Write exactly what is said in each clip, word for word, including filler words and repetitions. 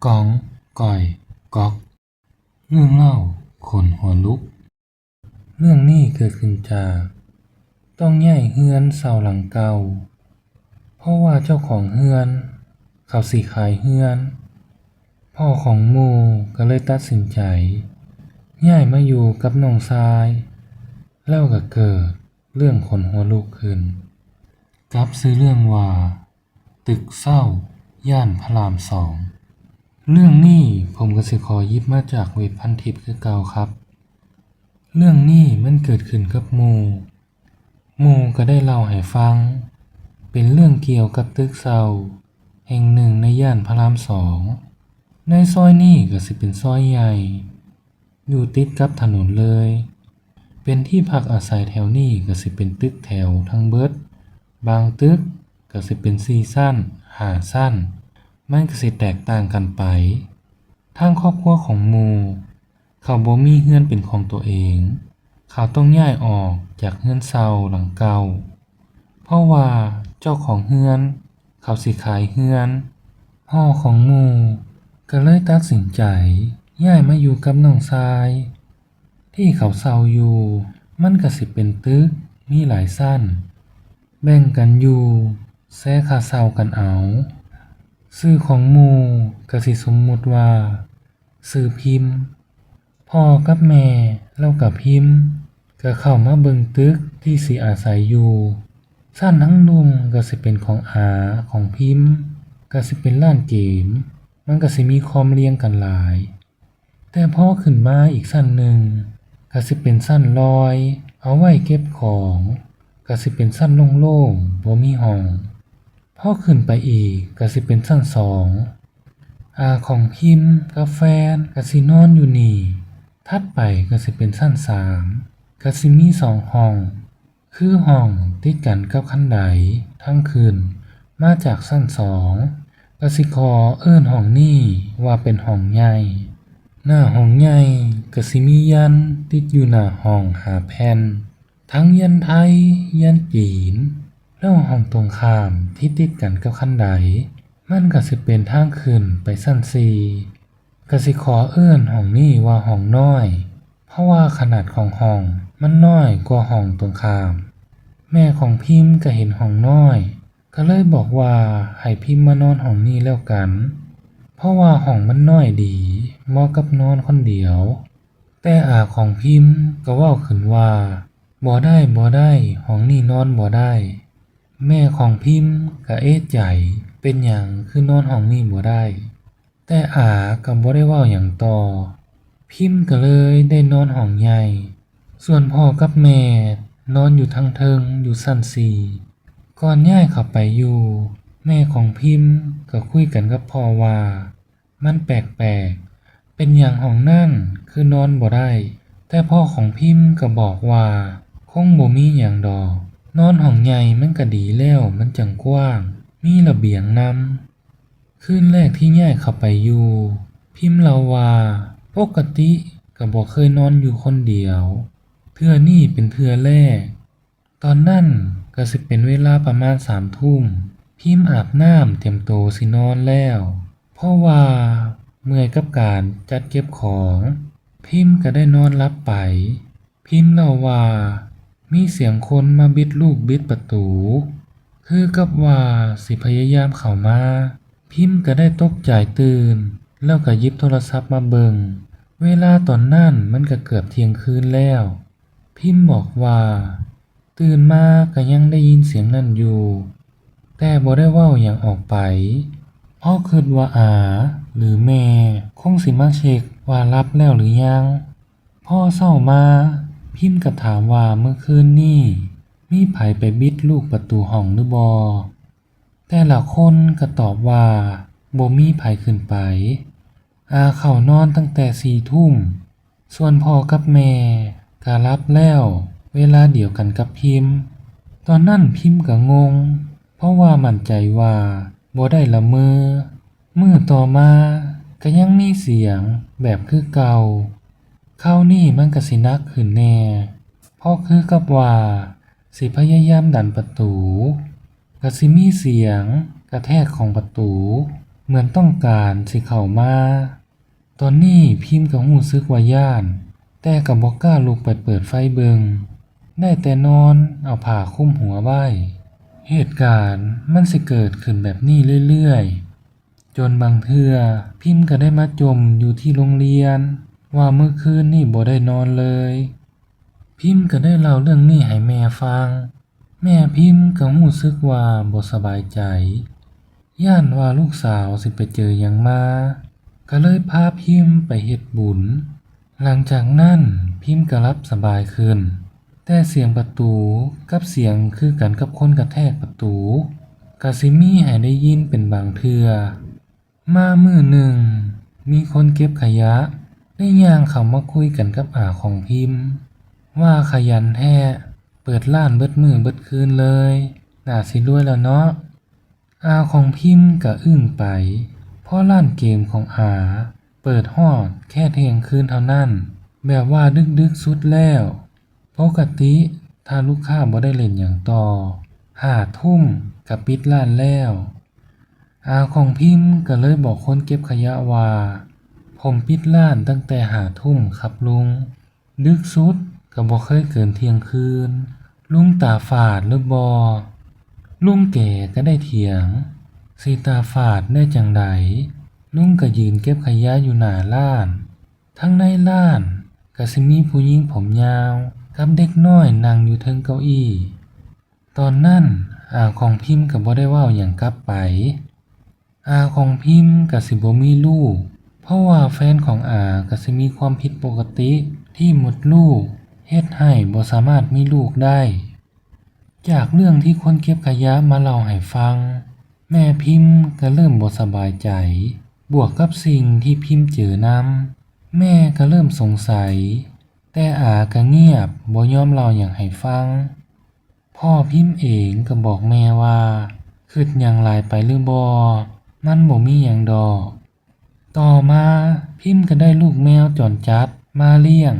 กองก่อยก๊อก เรื่องเล่าขนหัวลุก เรื่องนี้เกิดขึ้นจาก ต้องย้ายเฮือนเช่าหลังเก่า เพราะว่าเจ้าของเฮือนเขาสิขายเฮือน พ่อของหมู่ก็เลยตัดสินใจ ย้ายมาอยู่กับน้องชาย แล้วก็เกิดเรื่องขนหัวลุกขึ้น กับชื่อเรื่องว่า ตึกเช่าย่านพระรามสอง เรื่องนี้ผมก็สิขอหยิบมาจากเว็บพันทิปคือเก่าครับ เรื่องนี้มันเกิดขึ้นกับหมู่ หมู่ก็ได้เล่าให้ฟัง เป็นเรื่องเกี่ยวกับตึกเช่าแห่งหนึ่งในย่านพระรามสอง ในซอยนี้ก็สิเป็นซอยใหญ่ อยู่ติดกับถนนเลย เป็นที่พักอาศัยแถวนี้ก็สิเป็นตึกแถวทั้งเบิด บางตึกก็สิเป็นสี่ชั้น ห้าชั้น มันก็สิแตกต่างกันไป ทางครอบครัวของหมู่ เขาบ่มีเฮือนเป็นของตัวเอง เขาต้องย้ายออกจากเฮือนเช่าหลังเก่า เพราะว่าเจ้าของเฮือนเขาสิขายเฮือน พ่อของหมู่ก็เลยตัดสินใจย้ายมาอยู่กับน้องชาย ที่เขาเช่าอยู่ มันก็สิเป็นตึกมีหลายชั้น แบ่งกันอยู่ แชร์ค่าเช่ากันเอา ชื่อของหมู่ก็สิสมมุติว่า ชื่อพิมพ์ พ่อกับแม่แล้วก็พิมพ์ก็เข้ามาเบิ่งตึกที่สิอาศัยอยู่ ชั้นทั้งลุ่มก็สิเป็นของอาของพิมพ์ ก็สิเป็นร้านเกม มันก็สิมีคอมเรียงกันหลาย แต่พอขึ้นมาอีกชั้นหนึ่ง ก็สิเป็นชั้นลอย เอาไว้เก็บของ ก็สิเป็นชั้นโล่งๆ บ่มีห้อง พอขึ้นไปอีกก็สิเป็นชั้นสอง อาของพิมพ์กับแฟนก็สินอนอยู่นี่ ถัดไปก็สิเป็นชั้นสาม ก็สิมีสองห้อง คือห้องติดกันกับขั้นไดทางขึ้นมาจากชั้นสอง ก็สิขอเอิ้นห้องนี้ว่าเป็นห้องใหญ่ หน้าห้องใหญ่ก็สิมียันติดอยู่หน้าห้องห้าแผ่น ทั้งยันไทย ยันจีน แล้วห้องตรงข้ามที่ติดกันกับขั้นได มันก็สิเป็นทางขึ้นไปชั้นสี่ ก็สิขอเอิ้นห้องนี้ว่าห้องน้อย เพราะว่าขนาดของห้องมันน้อยกว่าห้องตรงข้าม แม่ของพิมพ์ก็เห็นห้องน้อย ก็เลยบอกว่าให้พิมพ์มานอนห้องนี้แล้วกัน เพราะว่าห้องมันน้อยดี เหมาะกับนอนคนเดียว แต่อาของพิมพ์ก็เว้าขึ้นว่า บ่ได้ บ่ได้ ห้องนี้นอนบ่ได้ แม่ของพิมพ์ก็เอะใจ เป็นหยังคือนอนห้องนี้บ่ได้ แต่อาก็บ่ได้เว้าหยังต่อ พิมพ์ก็เลยได้นอนห้องใหญ่ ส่วนพ่อกับแม่นอนอยู่ทางเทิงอยู่ชั้นสี่ ก่อนย้ายเข้าไปอยู่ แม่ของพิมพ์ก็คุยกันกับพ่อว่า มันแปลกๆ เป็นหยังห้องนั่นคือนอนบ่ได้ แต่พ่อของพิมพ์ก็บอกว่า คงบ่มีหยังดอก นอนห้องใหญ่มันก็ดีแล้ว มันจั่งกว้าง มีระเบียงนำ คืนแรกที่ย้ายเข้าไปอยู่ พิมพ์เล่าว่า ปกติก็บ่เคยนอนอยู่คนเดียว เทื่อนี้เป็นเทื่อแรก ตอนนั้นก็สิเป็นเวลาประมาณสามทุ่ม พิมพ์อาบน้ำเตรียมโตสินอนแล้ว เพราะว่าเมื่อยกับการจัดเก็บของ พิมพ์ก็ได้นอนหลับไป พิมพ์เล่าว่ามีเสียงคนมาบิดลูกบิดประตู คือกับว่าสิพยายามเข้ามา พิมพ์ก็ได้ตกใจตื่น แล้วก็หยิบโทรศัพท์มาเบิ่ง เวลาตอนนั้นมันก็เกือบเที่ยงคืนแล้ว พิมพ์บอกว่า ตื่นมาก็ยังได้ยินเสียงนั่นอยู่ แต่บ่ได้เว้าหยังออกไป เพราะคิดว่าอาหรือแม่คงสิมาเช็คว่าหลับแล้วหรือยัง พอเช้ามา พิมพ์ก็ถามว่าเมื่อคืนนี้มีไผไปบิดลูกประตูห้องหรือบ่ แต่ละคนก็ตอบว่าบ่มีไผขึ้นไป อาเข้านอนตั้งแต่สี่ทุ่ม ส่วนพ่อกับแม่ก็หลับแล้ว เวลาเดียวกันกับพิมพ์ ตอนนั้นพิมพ์ก็งง เพราะว่ามั่นใจว่าบ่ได้ละเมอ มื้อต่อมาก็ยังมีเสียงแบบคือเก่า คราวนี้มันก็สิหนักขึ้นแน่ เพราะคือกับว่าสิพยายามดันประตู ก็สิมีเสียงกระแทกของประตู เหมือนต้องการสิเข้ามา ตอนนี้พิมก็รู้สึกว่าย้าน แต่ก็บ่กล้าลุกไปเปิดไฟเบิ่ง ได้แต่นอนเอาผ้าคลุมหัวไว้ เหตุการณ์มันสิเกิดขึ้นแบบนี้เรื่อยๆ จนบางเทื่อพิมก็ได้มาจ่มอยู่ที่โรงเรียน ว่าเมื่อคืนนี่บ่ได้นอนเลย พิมก็ได้เล่าเรื่องนี้ให้แม่ฟัง แม่พิมก็รู้สึกว่าบ่สบายใจ ย้านว่าลูกสาวสิไปเจอหยังมา ก็เลยพาพิมไปเฮ็ดบุญ หลังจากนั้นพิมก็หลับสบายขึ้น แต่เสียงประตูกับเสียงคือกันกับคนกระแทกประตู ก็สิมีให้ได้ยินเป็นบางเทื่อ มามื้อหนึ่ง มีคนเก็บขยะได้ย่างเข้ามาคุยกันกับอาของพิม ว่าขยันแท้ เปิดร้านเบิดมื้อเบิดคืนเลย น่าสิรวยแล้วเนาะ อาของพิมก็อึ้งไป เพราะร้านเกมของอาเปิดฮอดแค่เที่ยงคืนเท่านั้น แบบว่าดึกๆ สุดแล้ว ปกติถ้าลูกค้าบ่ได้เล่นหยังต่อ ห้าทุ่มก็ปิดร้านแล้ว อาของพิมก็เลยบอกคนเก็บขยะว่า ผมปิดร้านตั้งแต่ห้าทุ่มครับลุง ดึกสุดก็บ่เคยเกินเที่ยงคืน ลุงตาฝาดหรือบ่ ลุงแกก็ได้เถียง สิตาฝาดได้จั่งใด ลุงก็ยืนเก็บขยะอยู่หน้าร้าน ทั้งในร้านก็สิมีผู้หญิงผมยาวกับเด็กน้อยนั่งอยู่เทิงเก้าอี้ ตอนนั้นอาของพิมก็บ่ได้เว้าหยังกลับไป อาของพิมก็สิบ่มีลูก เพราะว่าแฟนของอาก็สิมีความผิดปกติที่มดลูก เฮ็ดให้บ่สามารถมีลูกได้ จากเรื่องที่คนเก็บขยะมาเล่าให้ฟัง แม่พิมก็เริ่มบ่สบายใจ บวกกับสิ่งที่พิมเจอนำ แม่ก็เริ่มสงสัย แต่อาก็เงียบบ่ยอมเล่าหยังให้ฟัง พ่อพิมเองก็บอกแม่ว่า คิดหยังหลายไปหรือบ่ มันบ่มีหยังดอก ต่อมาพิมก็ได้ลูกแมวจรจัดมาเลี้ยง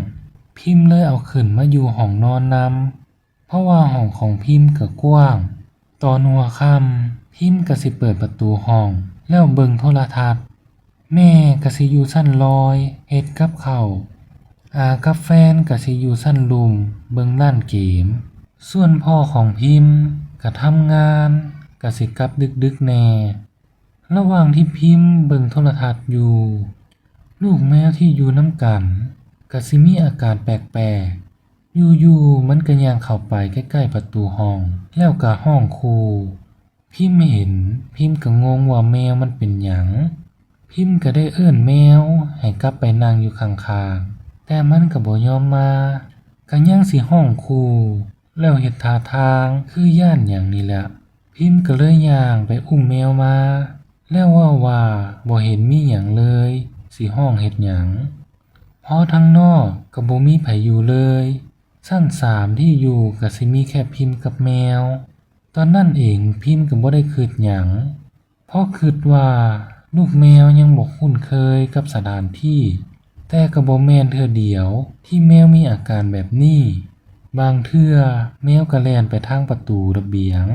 พิมเลยเอาขึ้นมาอยู่ห้องนอนนำ เพราะว่าห้องของพิมก็กว้าง ตอนหัวค่ำพิมก็สิเปิดประตูห้อง แล้วเบิ่งโทรทัศน์ แม่ก็สิอยู่ชั้นลอยเฮ็ดกับข้าว อากับแฟนก็สิอยู่ชั้นลุ่มเบิ่งร้านเกม ส่วนพ่อของพิมก็ทำงาน ก็สิกลับดึกๆแน่ ระหว่างที่พิมเบิ่งโทรทัศน์อยู่ ลูกแมวที่อยู่นำกันก็สิมีอาการแปลกๆ อยู่ๆมันก็ย่างเข้าไปใกล้ๆประตูห้อง แล้วก็ฮ้องคู่ พิมเห็น พิมก็งงว่าแมวมันเป็นหยัง พิมก็ได้เอิ้นแมวให้กลับไปนั่งอยู่ข้างๆ แต่มันก็บ่ยอมมา ก็ยังสิฮ้องคู่ แล้วเฮ็ดท่าทางคือย้านหยังนี่แหละ พิมก็เลยย่างไปอุ้มแมวมา แล้วเว้าว่าบ่เห็นมีหยังเลย สิฮ้องเฮ็ดหยัง เพราะทางนอกก็บ่มีไผอยู่เลย ชั้นสามที่อยู่ก็สิมีแค่พิมกับแมว ตอนนั้นเองพิมก็บ่ได้คิดหยัง เพราะคิดว่าลูกแมวยังบ่คุ้นเคยกับสถานที่ แต่ก็บ่แม่นเทื่อเดียวที่แมวมีอาการแบบนี้ บางเทื่อแมวก็แล่นไปทางประตูระเบียง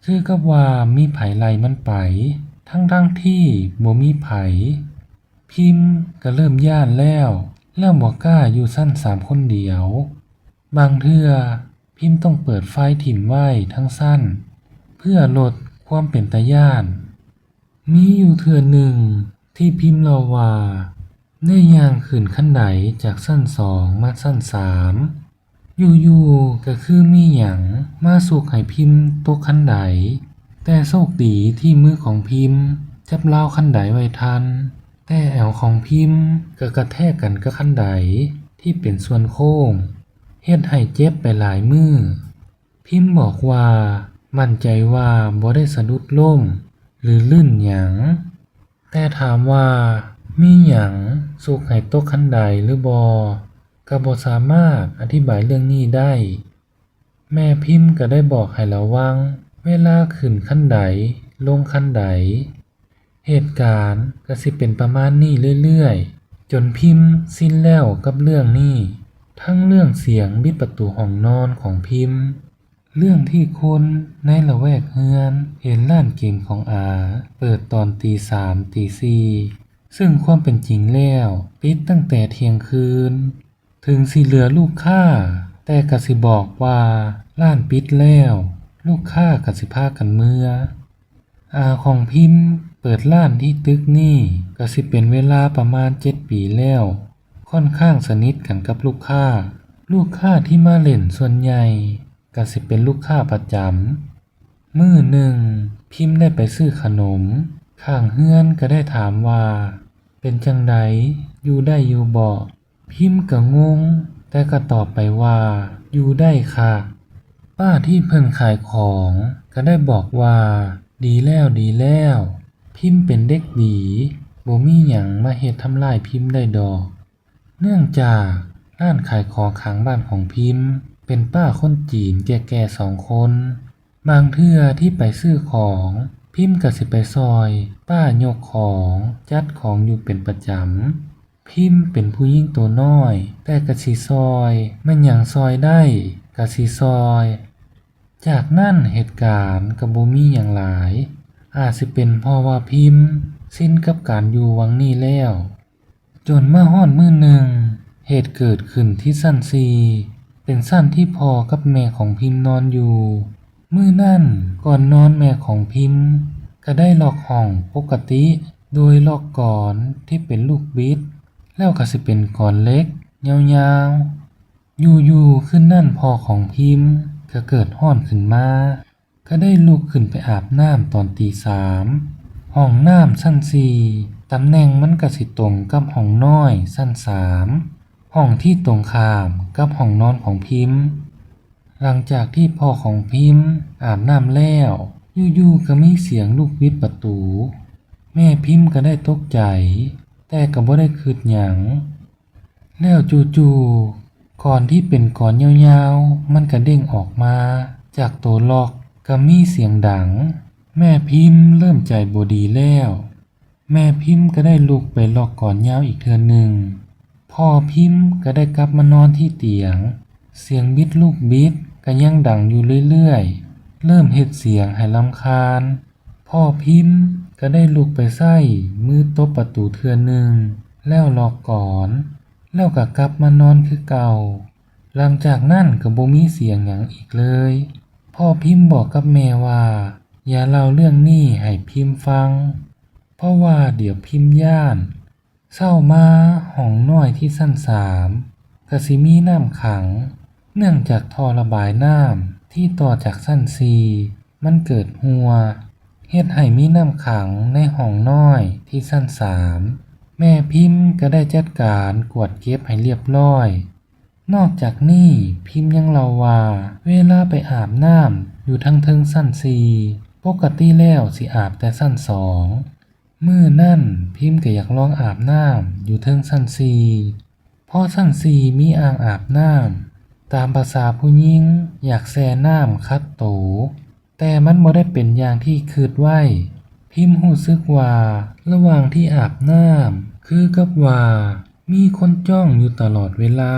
คือกับว่ามีไผไล่มันไป ทั้งๆที่บ่มีไผ พิมก็เริ่มย้านแล้ว แล้วบ่กล้าอยู่ชั้นสามคนเดียว บางเทื่อพิมต้องเปิดไฟถิ่มไว้ทั้งชั้น เพื่อลดความเป็นตาย้าน มีอยู่เทื่อหนึ่งที่พิมเล่าว่า ได้ย่างขึ้นขั้นไดจากชั้นสองมาชั้นสาม อยู่ๆก็คือมีหยังมาสุกให้พิมตกขั้นได แต่โชคดีที่มือของพิมจับราวขั้นไดไว้ทัน แต่แอวของพิมก็กระแทกกันกับขั้นไดที่เป็นส่วนโค้ง เฮ็ดให้เจ็บไปหลายมื้อ พิมบอกว่ามั่นใจว่าบ่ได้สะดุดล้มหรือลื่นหยัง แต่ถามว่ามีหยังสุกให้ตกขั้นไดหรือบ่ ก็บ่สามารถอธิบายเรื่องนี้ได้ แม่พิมก็ได้บอกให้ระวังเวลาขึ้นขั้นได ลงขั้นได เหตุการณ์ก็สิเป็นประมาณนี้เรื่อยๆ จนพิมชินแล้วกับเรื่องนี้ ทั้งเรื่องเสียงบิดประตูห้องนอนของพิม เรื่องที่คนในละแวกเฮือนเห็นร้านเกมของอาเปิดตอนตีสามตีสี่ ซึ่งความเป็นจริงแล้วปิดตั้งแต่เที่ยงคืน ถึงสิเหลือลูกค้า แต่กะสิบอกว่าร้านปิดแล้ว ลูกค้ากะสิพากันเมือ อาของพิมเปิดร้านที่ตึกนี่กะสิเป็นเวลาประมาณเจ็ดปีแล้ว ค่อนข้างสนิทกันกับลูกค้า ลูกค้าที่มาเล่นส่วนใหญ่กะสิเป็นลูกค้าประจำ มื้อหนึ่งพิมได้ไปซื้อขนม ข้างเฮือนก็ได้ถามว่า เป็นจั่งใด อยู่ได้อยู่บ่ พิมก็งง แต่ก็ตอบไปว่า อยู่ได้ค่ะ ป้าที่เพิ่นขายของก็ได้บอกว่า ดีแล้วดีแล้ว พิมเป็นเด็กดี บ่มีหยังมาเฮ็ดทำลายพิมได้ดอก เนื่องจากร้านขายของข้างบ้านของพิมเป็นป้าคนจีนแก่ๆสองคน บางเทื่อที่ไปซื้อของ พิมก็สิไปซอยป้ายกของ จัดของอยู่เป็นประจำ พิมเป็นผู้หญิงตัวน้อย แต่ก็สิซอย แม่นหยังซอยได้ก็สิซอย จากนั้นเหตุการณ์ก็บ่มีหยังหลาย อาจสิเป็นเพราะว่าพิมชินกับการอยู่หว่างนี้แล้ว จนมาฮอดมื้อหนึ่ง เหตุเกิดขึ้นที่ชั้นสี่ เป็นชั้นที่พ่อกับแม่ของพิมนอนอยู่ มื้อนั้นก่อนนอนแม่ของพิมก็ได้ล็อกห้องปกติ โดยล็อกกลอนที่เป็นลูกบิด แล้วก็สิเป็นกลอนเหล็กยาวๆ อยู่ๆ คืนนั้นพ่อของพิมก็เกิดฮ้อนขึ้นมา ก็ได้ลุกขึ้นไปอาบน้ำตอนตีสาม ห้องน้ำชั้นสี่ ตำแหน่งมันก็สิตรงกับห้องน้อยชั้นสาม ห้องที่ตรงข้ามกับห้องนอนของพิม หลังจากที่พ่อของพิมอาบน้ำแล้ว อยู่ๆ ก็มีเสียงลูกบิดประตู แม่พิมก็ได้ตกใจ แต่ก็บ่ได้คิดหยัง แล้วจู่ๆ กลอนที่เป็นกลอนยาวๆ มันก็เด้งออกมาจากตัวล็อก ก็มีเสียงดัง แม่พิมเริ่มใจบ่ดีแล้ว แม่พิมก็ได้ลุกไปล็อกกลอนยาวอีกเทื่อหนึ่ง พ่อพิมก็ได้กลับมานอนที่เตียง เสียงบิดลูกบิดก็ยังดังอยู่เรื่อยๆ เริ่มเฮ็ดเสียงให้รำคาญ พ่อพิมก็ได้ลุกไปใช้มือตบประตูเทื่อหนึ่ง แล้วล็อกกลอน แล้วก็กลับมานอนคือเก่า หลังจากนั้นก็บ่มีเสียงหยังอีกเลย พ่อพิมบอกกับแม่ว่า อย่าเล่าเรื่องนี้ให้พิมฟัง เพราะว่าเดี๋ยวพิมย้าน เช้ามาห้องน้อยที่ชั้นสาม ก็สิมีน้ำขัง เนื่องจากท่อระบายน้ำที่ต่อจากชั้นสี่ มันเกิดรั่ว เฮ็ดให้มีน้ำขังในห้องน้อยที่ชั้นสาม แม่พิมก็ได้จัดการกวาดเก็บให้เรียบร้อย นอกจากนี้พิมยังเล่าว่า เวลาไปอาบน้ำอยู่ทางเทิงชั้นสี่ ปกติแล้วสิอาบแต่ชั้นสอง มื้อนั้นพิมก็อยากลองอาบน้ำอยู่เทิงชั้นสี่ เพราะชั้นสี่มีอ่างอาบน้ำ ตามประสาผู้หญิงอยากแช่น้ำขัดโต แต่มันบ่ได้เป็นอย่างที่คิดไว้ พิมรู้สึกว่าระหว่างที่อาบน้ำ คือกับว่ามีคนจ้องอยู่ตลอดเวลา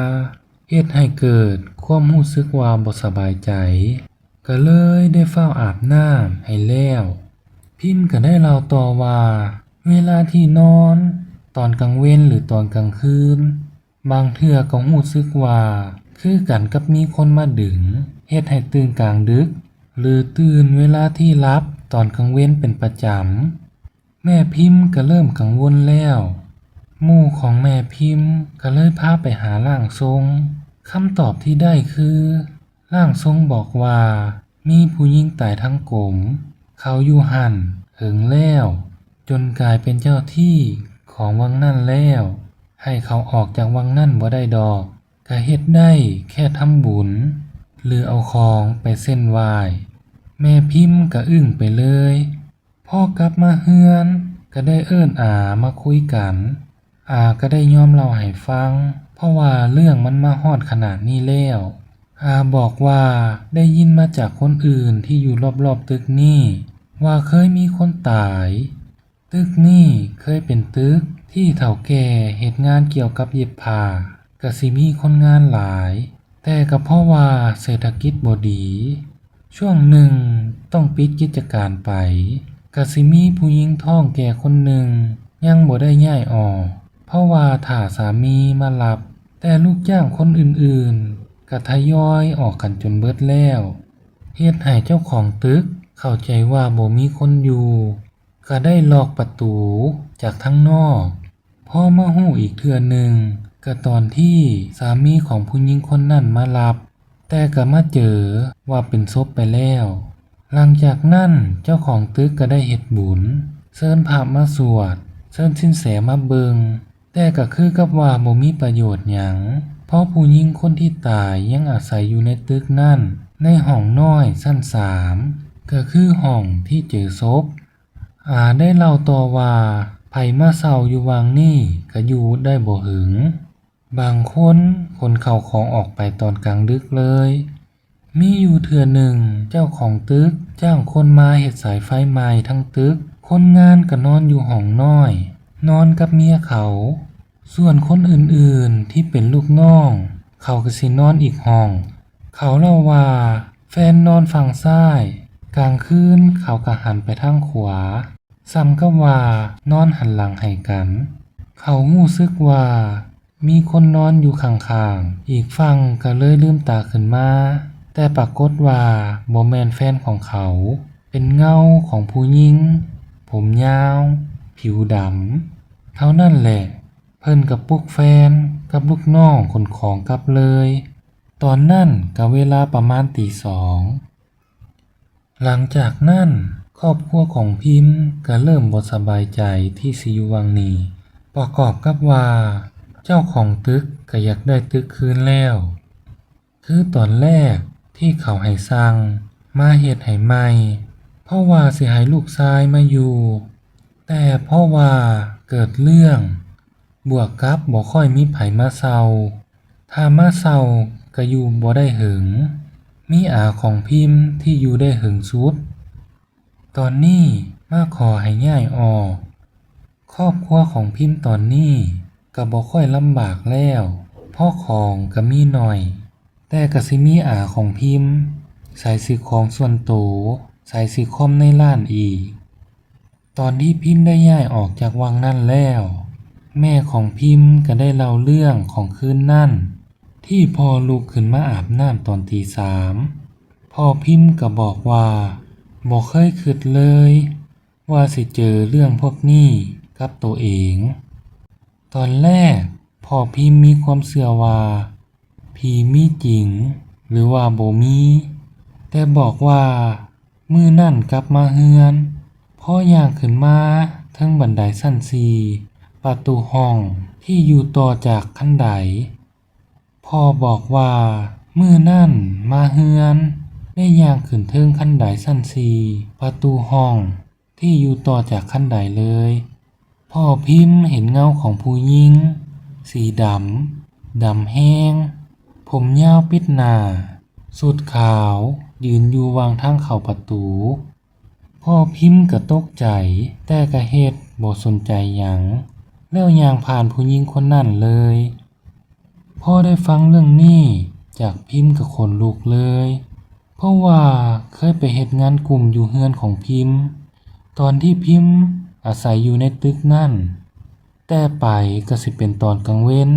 เฮ็ดให้เกิดความรู้สึกว่าบ่สบายใจ ก็เลยได้ฟ้าวอาบน้ำให้แล้ว พิมก็ได้เล่าต่อว่า เวลาที่นอน ตอนกลางเว็นหรือตอนกลางคืน บางเทื่อก็รู้สึกว่า คือกันกับมีคนมาดึง เฮ็ดให้ตื่นกลางดึก หรือตื่นเวลาที่หลับตอนกลางเว็นเป็นประจำ แม่พิมก็เริ่มกังวลแล้ว หมู่ของแม่พิมก็เลยพาไปหาร่างทรง คำตอบที่ได้คือ ร่างทรงบอกว่า มีผู้หญิงตายทั้งกลม เขาอยู่หั่นเหิงแล้ว จนกลายเป็นเจ้าที่ของวังนั่นแล้ว ให้เขาออกจากวังนั่นบ่ได้ดอก ก็เฮ็ดได้แค่ทำบุญ หรือเอาของไปเส้นไหว้ แม่พิมก็อึ้งไปเลย พอกลับมาเฮือนก็ได้เอิ้นอามาคุยกัน อาก็ได้ยอมเล่าให้ฟัง เพราะว่าเรื่องมันมาฮอดขนาดนี้แล้ว อาบอกว่าได้ยินมาจากคนอื่นที่อยู่รอบๆตึกนี้ ว่าเคยมีคนตาย ตึกนี้เคยเป็นตึกที่เฒ่าแก่เฮ็ดงานเกี่ยวกับเย็บผ้า ก็สิมีคนงานหลาย แต่ก็เพราะว่าเศรษฐกิจบ่ดี ช่วงหนึ่งต้องปิดกิจการไป กะสิมีผู้หญิงท้องแก่คนหนึ่งยังบ่ได้ย้ายออก เพราะว่าถ่าสามีมารับ แต่ลูกจ้างคนอื่นๆ กะทยอยออกกันจนเบิดแล้ว เฮ็ดให้เจ้าของตึกเข้าใจว่าบ่มีคนอยู่ กะได้ล็อกประตูจากทางนอก พอมาฮู้อีกเทื่อหนึ่ง กะตอนที่สามีของผู้หญิงคนนั้นมารับ แต่กะมาเจอว่าเป็นศพไปแล้ว หลังจากนั้นเจ้าของตึกกะได้เฮ็ดบุญ เชิญพระมาสวด เชิญสินแสมาเบิ่ง แต่กะคือกับว่าบ่มีประโยชน์หยัง เพราะผู้หญิงคนที่ตายยังอาศัยอยู่ในตึกนั้น ในห้องน้อยชั้นสาม กะคือห้องที่เจอศพ อาได้เล่าต่อว่า ไผมาเช่าอยู่หว่างนี้กะอยู่ได้บ่หึง บางคนขนข้าวของออกไปตอนกลางดึกเลย มีอยู่เทื่อหนึ่งเจ้าของตึกจ้างคนมาเฮ็ดสายไฟใหม่ทั้งตึก คนงานกะนอนอยู่ห้องน้อย นอนกับเมียเขา ส่วนคนอื่นๆที่เป็นลูกน้อง เขากะสินอนอีกห้อง เขาเล่าว่าแฟนนอนฝั่งซ้าย กลางคืนเขากะหันไปทางขวา ส่ำกับว่านอนหันหลังให้กัน เขาฮู้สึกว่ามีคนนอนอยู่ข้างๆ อีกฝั่งกะเลยลืมตาขึ้นมา แต่ปรากฏว่าบ่แม่นแฟนของเขา เป็นเงาของผู้หญิง ผมยาว ผิวดำ เท่านั้นแหละ เพิ่นกะปลุกแฟนกับลูกน้องขนของกลับเลย ตอนนั้นกะเวลาประมาณตีสอง หลังจากนั้นครอบครัวของพิมพ์กะเริ่มบ่สบายใจที่สิอยู่หว่างนี้ ประกอบกับว่าเจ้าของตึกกะอยากได้ตึกคืนแล้ว คือตอนแรกที่เขาให้สั่งมาเฮ็ดให้ใหม่ เพราะว่าสิให้ลูกชายมาอยู่ แต่เพราะว่าเกิดเรื่อง บวกกับบ่ค่อยมีไผมาเช่า ถ้ามาเช่ากะอยู่บ่ได้หึง มีอาของพิมพ์ที่อยู่ได้หึงสุด ตอนนี้มาขอให้ย้ายออก ครอบครัวของพิมพ์ตอนนี้กะบ่ค่อยลำบากแล้ว เพราะของกะมีน้อย แต่กะสิมีอาของพิมพ์ ใส่ซื้อของส่วนโต ใส่ซื้อคอมในร้านอีก ตอนที่พิมพ์ได้ย้ายออกจากหว่างนั้นแล้ว แม่ของพิมพ์กะได้เล่าเรื่องของคืนนั้น ที่พ่อลุกขึ้นมาอาบน้ำตอนตีสาม พ่อพิมพ์กะบอกว่าบ่เคยคิดเลย ว่าสิเจอเรื่องพวกนี้กับตัวเอง ตอนแรกพ่อพิมพ์มีความเชื่อว่าผีมีจริงหรือว่าบ่มี แต่บอกว่ามื้อนั้นกลับมาเฮือน พอย่างขึ้นมาเทิงบันไดชั้นสี่ ประตูห้องที่อยู่ต่อจากขั้นได พ่อบอกว่ามื้อนั้นมาเฮือน ได้ย่างขึ้นเทิงขั้นไดชั้นสี่ ประตูห้องที่อยู่ต่อจากขั้นไดเลย พ่อพิมพ์เห็นเงาของผู้หญิง สีดำ ดำแฮง ผมยาวปิดหน้า ชุดขาว ยืนอยู่หว่างทางเข้าประตู พ่อพิมพ์กะตกใจ แต่กะเฮ็ดบ่สนใจหยัง แล้วย่างผ่านผู้หญิงคนนั้นเลย พอได้ฟังเรื่องนี้จากพิมพ์กะขนลุกเลย เพราะว่าเคยไปเฮ็ดงานกลุ่มอยู่เฮือนของพิมพ์ ตอนที่พิมพ์อาศัยอยู่ในตึกนั้น แต่ไปกะสิเป็นตอนกลางเว็น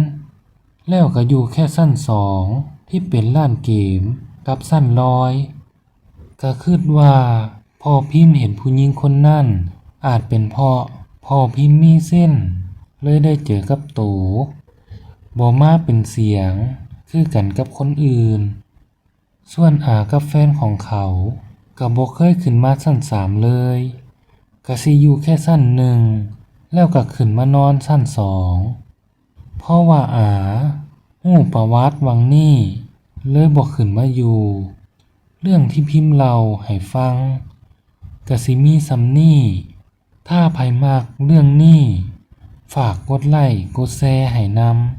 แล้วกะอยู่แค่ชั้นสองที่เป็นร้านเกมกับชั้นลอย กะคิดว่าพ่อพิมพ์เห็นผู้หญิงคนนั้น อาจเป็นเพราะพ่อพิมพ์มีเซนส์ เลยได้เจอกับโต บ่มาเป็นเสียงคือกันกับคนอื่น ส่วนอากับแฟนของเขากะบ่เคยขึ้นมาชั้นสามเลย กะสิอยู่แค่ชั้นหนึ่ง แล้วกะขึ้นมานอนชั้นสอง เพราะว่าอาฮู้ประวัติหว่างนี้ เลยบ่ขึ้นมาอยู่ เรื่องที่พิมพ์เล่าให้ฟังกะสิมีส่ำนี้ ถ้าไผมักเรื่องนี้ ฝากกดไลค์กดแชร์ให้นำ